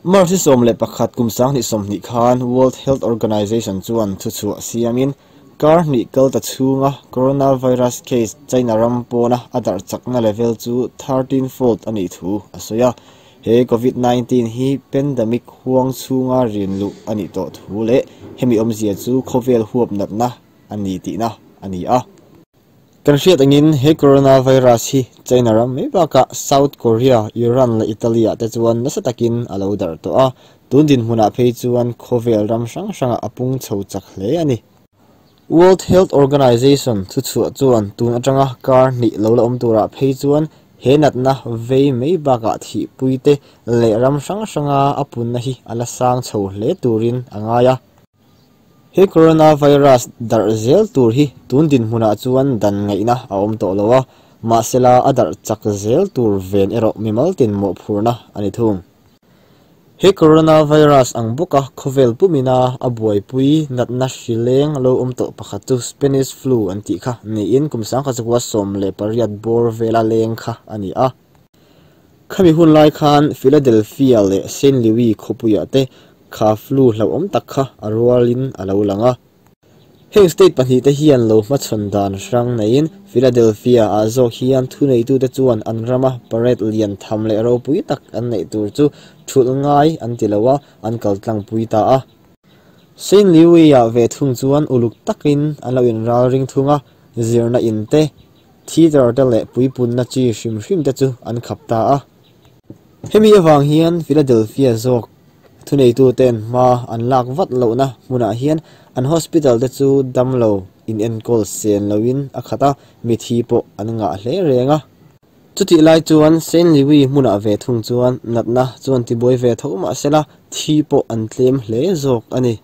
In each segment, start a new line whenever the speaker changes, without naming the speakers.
March ni 11 kum 2020 khan World Health Organization chuan thuchhuah siamin kar hnih kal ta chhunga coronavirus case China ram pawna a darh chakna level chu 13 fold a nih thu a sawi a. He COVID-19 hi pandemic huang chhunga rin luh a nih tawh thu leh hemi awmzia chu khawvel huap natna a ni tihna a ni a. Kan hriat angin he coronavirus hi China ram mai bakah South Korea, Iran leh Italy ah te chuan nasa takin a lo darh tawh a, tun dinhmunah phei chuan khawvel ram hrang hrangah a pung chho chak hle a ni. World Health Organization thuchhuah chuan tun atanga kar hnih lo la awm turah phei chuan he natna vei mai bakah thihpui te leh ram hrang hranga a punna hi a la sang chho hle turin a ngai a. He coronavirus darh zel tur hi tun dinhmunah chuan dan ngaihna a awm tawh lo a, mahsela a darh chak zel tur ven erawh mimal tin mawhphurhna a ni thung. He coronavirus ang bawka khawvel pumina a buaipui natna hrileng lo awm tawh pakhat chu Spanish flu an tih kha niin kum 1918 bawr vela leng kha a ni a. Khami hun lai khan Philadelphia leh Saint Louis khawpuiah te kha flu hlauhawm tak kha a rualin a lo lang a. Heng state pahnih te hian lo hmachhawn dan hrang neiin Philadelphia ah zawk hian thuneitute chuan an rama parade lian tham leh ropui tak an neih tur chu thulh ngai an ti lo a, an kal tlangpui ta a. Saint Louis ah ve thung chuan uluk takin an lo inral ring thung a, zirna in te, theatre te leh puipunna chi hrim hrim te chu an khap ta a. Hemi avang hian Philadelphia zawk thuneituten hma an lak vat lohna hmunah hian an hospital te chu damlo inenkawl sen loin a khat a, mithi pawh an ngah hle reng a. Chutih lai chuan Saint Louis hmunah ve thung chuan natna chuan tibuai ve tho mahsela thi pawh an tlem hle zawk a ni.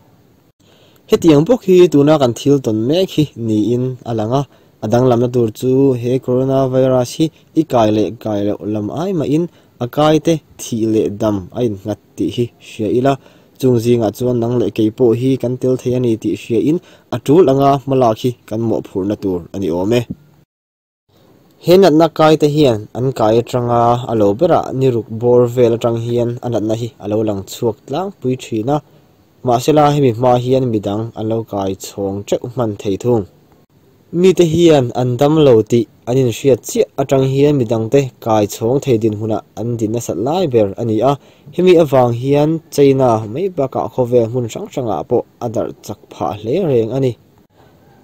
Hetiang bawk hi tuna kan thil tawn mek hi niin a lang a, a danglamna tur chu he coronavirus hi i kai leh kai loh lam ai mahin a kai te thih leh dam a innghat tih hi hria ila, chung zingah chuan nang leh kei pawh hi kan tel thei a ni tih hriain a tul anga hmalak hi kan mawhphurhna tur a ni awm e. He natna kai te hian an kai atanga a lo berah ni ruk bawr vel atang hian a natna hi a lo lang chhuak tlangpui thin a, mahsela hemi hma hian midang an lo kai chhawng teuh hman thei thung. Mite hian an dam lo tih an inhriat chiah atang hian midangte kai chhawng thei dinhmunah an din nasat lai ber a ni a, hemi avang hian China mai bakah khawvel hmun hrang hrangah pawh a darh chak phah hle reng a ni.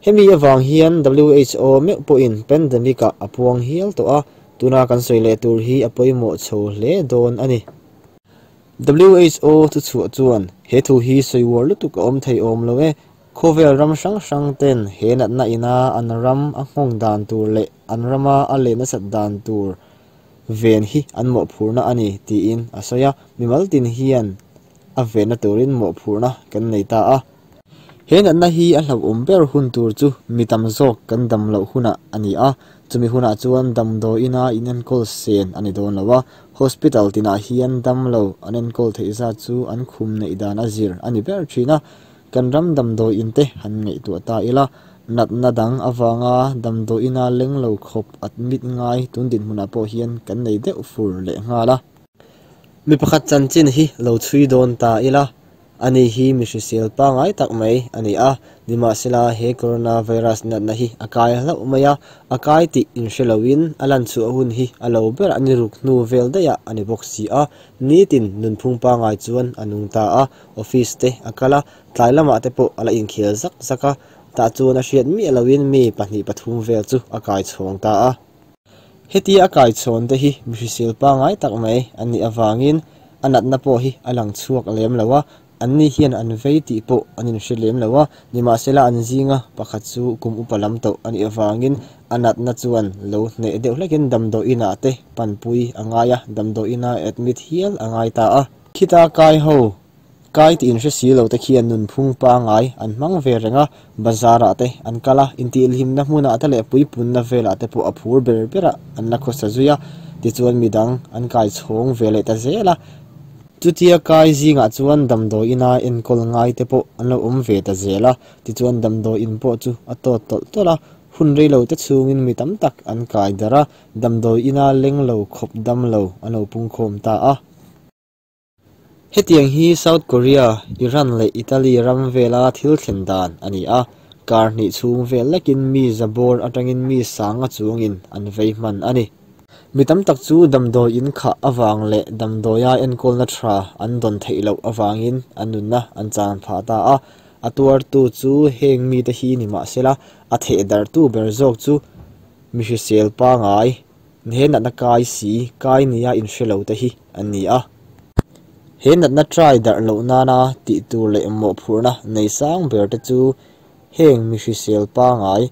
Hemi avang hian WHO meuh pawhin pandemic ah a puang hial tawh a, tuna kan sawi leh tur hi a pawimawh chho hle dawn a ni. WHO thuchhuah chuan he thu hi sawi uar lutuk a awm thei awm lo e, khawvel ram hrang hrang ten he natna ina an ram a nghawng dan tur leh an rama a leh nasat dan tur ven hi an mawhphurhna a ni tiin a sawi a, mimal tin hian a venna turin mawhphurhna kan nei ta a. He natna hi a hlauhawm ber hun tur chu mi tam zawk kan dam loh hunah a ni a, chumi hunah chuan damdawiina inenkawl sen a ni dawn lo a, hospital tinah hian damlo an enkawl theih zat chu an khum neih dan a zir a ni ber thin a, kan ram damdawiin te han ngaihtuah ta ila, natna dang avanga damdawiina leng lo khawp admit ngai tun dinhmunah pawh hian kan nei deuh fur leh nghal a. Mi pakhat chanchin hi lo chhui dawn ta ila, ani hi mi hrisel pangai tak mai a ni a, nimahsela he coronavirus natna hi a kai hlauh mai a, a kai tih inhre loin a lan chhuah hun hi a lo ber a ni ruk hnu vel daih ah a ni bawk si a, nitin nunphung pangai chuan a nung ta a, office te a kal a, tlai lamah te pawh a la inkhel zak zak a, tah chuan a hriat miah loin mi pahnih pathum vel chu a kai chhawng ta a. Hetia a kaichhawn te hi mi hrisel pangai tak mai an nih avangin a natna pawh hi a lang chhuak lem lo a, anni hian an vei tih pawh an inhre lem lo a, nimahsela an zinga pakhat chu kum upa lam tawh a nih avangin a natna chuan lo hneh deuh hlekin damdawiin ah te panpui a ngai a, damdawiin a admit hial a ngai ta a. Khita kai ho Kai tih inhre si lo te khian nunphung pangai an hmang ve reng a, bazar ah te an kal a, intihhlimna hmunah te leh puipunna velah te pawh a phur ber berah an la khawsa zui a, tichuan midang an kai chhawng ve leh ta zel a. Chutia kai zingah chuan damdawiina enkawl ngai te pawh an lo awm ve ta zel a, tichuan damdawiin pawh chu a tawt tawlh tawlh a, hun rei lo te chhungin mi tam tak an kai darh a, damdawiina leng lo khawp dam lo an lo pungkhawm ta a. Hetiang hi South Korea, Iran leh Italy ram vela thil thlen dan a ni a, kar hnih chhung vel lekin mi zabawr atangin mi sanga chuangin an vei hman a ni. Mi tam tak chu damdawi in khah avang leh damdawia enkawlna tha an dawn theih loh avangin an nunna an chan phah ta a, a tuartu chu heng mite hi ni mah sela a thehdarhtu ber zawk chu mi hrisel pangai He natna kai si, kai nia inhre lo te hi an ni a. He natna try darh loh nana tih tur leh mawhphurhna nei sang ber te chu heng mi hrisel pangai,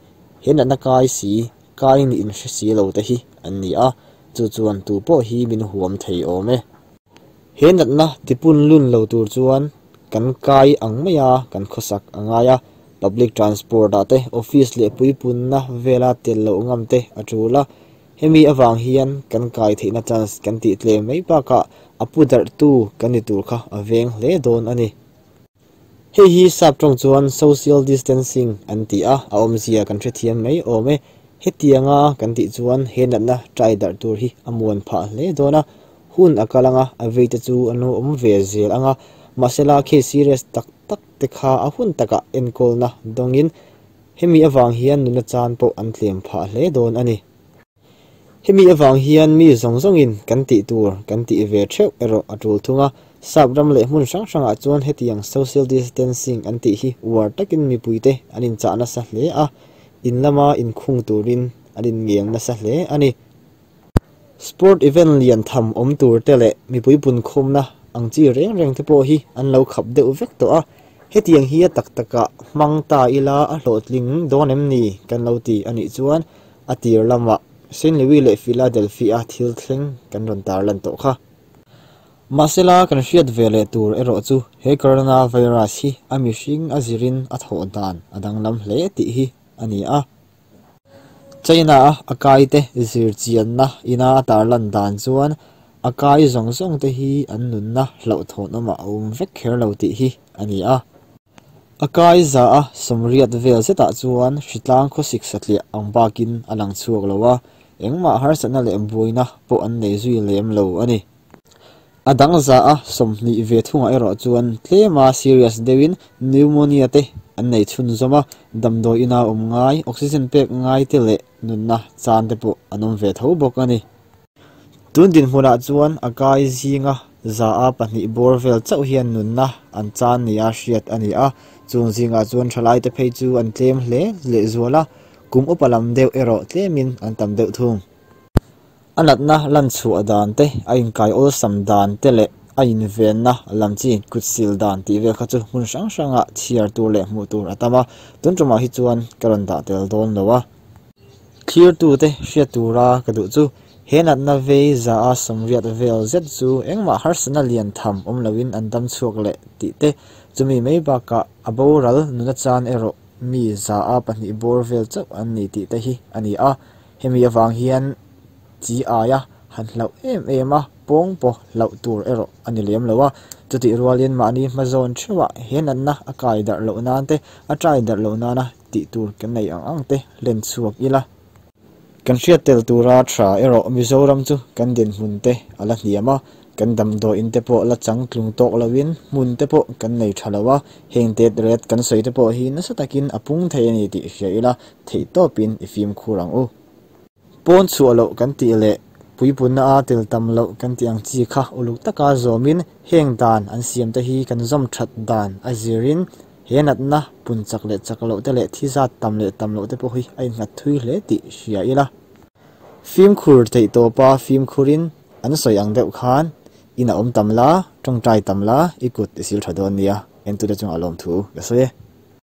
he natna kai si, kai nih inhre si lo te hi an ni a, chu chuan tu pawh hi min huam thei awm e. He natna tipun lun lo tur chuan kan kai ang maia kan khawsak a ngai a, public transport ah te, office leh puipunna vela tel loh ngam te a tul a, hemi avang hian kan kai theihna chance kan tih tlem mai bakah a pu darhtu kan ni tur kha a veng hle dawn a ni. Hei hi sap tawng chuan social distancing an ti a, a awmzia kan hrethiam mai awm e. Hetianga kan tih chuan he natna try darh tur hi a muan phah hle dawn a, hun a kal anga a veite chu an lo awm ve zel anga, mahsela case serious tak tak te kha a hun takah enkawlna dawngin hemi avang hian nuna chan pawh an tlem phah hle dawn a ni. Hemi avang hian mi zawng zawngin kan tih tur kan tih ve theuh erawh a tul thung a, sap ram leh hmun hrang hrangah chuan hetiang social distancing an tih hi uar takin mipuite an inchah nasa hle a, in lama inkhung turin an inngel nasa hle a ni. Sport event lian tham awm tur te leh mipui punkhawmna ang chi reng reng te pawh hi an lo khap deuh vek tawh a, hetiang hi a tak takah hmang ta ila a hlawhtling dawn em ni kan lo ti a nih chuan a tir lamah Saint Louis leh Philadelphia thil thleng kan rawn tarlan tawh kha. Mahsela kan hriat ve leh tur erawh chu he coronavirus hi a mihring a zirin a thawh dan a danglam hle tih hi a ni a. China-a a kaite zirchianna ina a tarlan dan chuan a kai zawng zawng te hi an nunna hlauhthawnawmah a awm vek kher lo tih hi a ni a. A kai za a sawmriat vel zetah chuan hritlang khawsik satliah ang bakin a lang chhuak lo a, engmah harsatna leh buaina pawh an nei zui lem lo a ni. A dang za a 20 ve thungah erawh chuan tlema serious deuhin pneumonia te an nei chhunzawm a, damdawi ina awm ngai, oxygen pek ngai te leh nunna chan te pawh an awm ve tho bawk a ni. Tun dinhmunah chuan a kai zinga za a pahnih bawr vel chauh hian nunna an chan nia hriat a ni a, chung zingah chuan thalaite phei chu an tlem hle lehzual a, kum upa lam deuh erawh tlemin an tam deuh thung. A natna lan chhuah dan te, a inkai awlsam dan te leh a invenna lam chi kut sil dan tih vel kha chu hmun hrang hrangah chhiar tur leh hmuh tur a tam a, tun tumah hi chuan ka rawn dah tel dawn lo a. Thlirtute hriat tura ka duh chu he natna vei za a 80 vel zet chu engmah harsatna lian tham awm loin an dam chhuak leh tih te, chumi mai bakah a boral nuna chan erawh mi za a pahnih bawr vel chauh an ni tih te hi a ni a. Hemi avang hian chi aia han hlauh em em a, pawng pawh hlauh tur erawh a ni lem lo a. Chutih rualin mahni hmazawn theuhah he natna a kai darh loh nan te, a trai darh loh nana tih tur kan nei ang ang te hlen chhuak ila. Kan hriat tel tura tha erawh Mizoram chu kan dinhmun te a la hniam a, kan damdawiin te pawh la changtlung tawk loin hmun te pawh kan nei tha lo a, heng tet ret kan sawi te pawh hi nasa takin a pung thei a ni tih hria ila theihtawpin i fimkhur ang u. Pawn chhuah loh kan tih leh puipunna a tel tam loh kan tih ang chi kha uluk taka zawmin heng dan an siam te hi kan zawm that dan a zirin he natna pun chak leh chak loh te leh thi zat tam leh tam loh te pawh hi a innghat thui hle tih hria ila. Fimkhur theihtawpa fimkhurin an sawi ang deuh khan in a awm tam la, tawngtai tam la, i kut i sil tha dawn nia, entute chungah lawmthu ka sawi e.